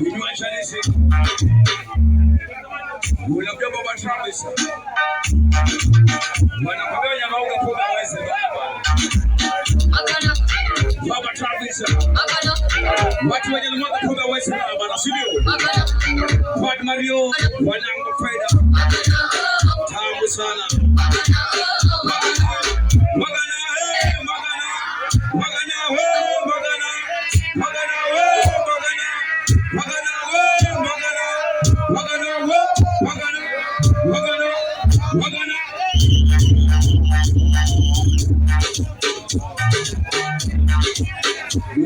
Unajua Chinese. Unamjua Baba Travis. Wanakwambia nyama unga pombe hawezi baba. Baba Travis. Watu wenye mwaga pombe hawezi baba, si ndio? Fad Mario, wanangu faida. Tamu sana. Magana, eh, magana. Magana, eh, magana. Magana, eh, magana. Magana, eh, magana. Magana, eh, magana. Magana, magana.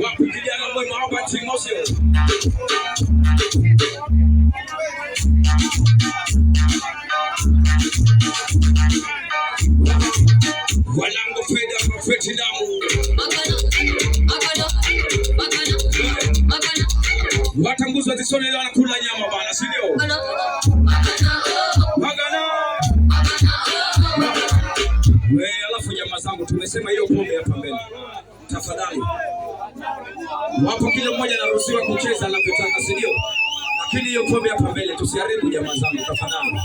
Wapi kijana mwema hapa Timosio? Wanangu fedha mafeti damu. Watambuzi wa Zisoni leo wanakula nyama bana, si ndio? Magana. We, alafu jamaa zangu tumesema hiyo pombe hapa mbele. Tafadhali. Wapo kila mmoja anaruhusiwa kucheza anavyotaka, si ndio? Lakini hiyo pombe hapa mbele tusiharibu jamaa zangu tafadhali.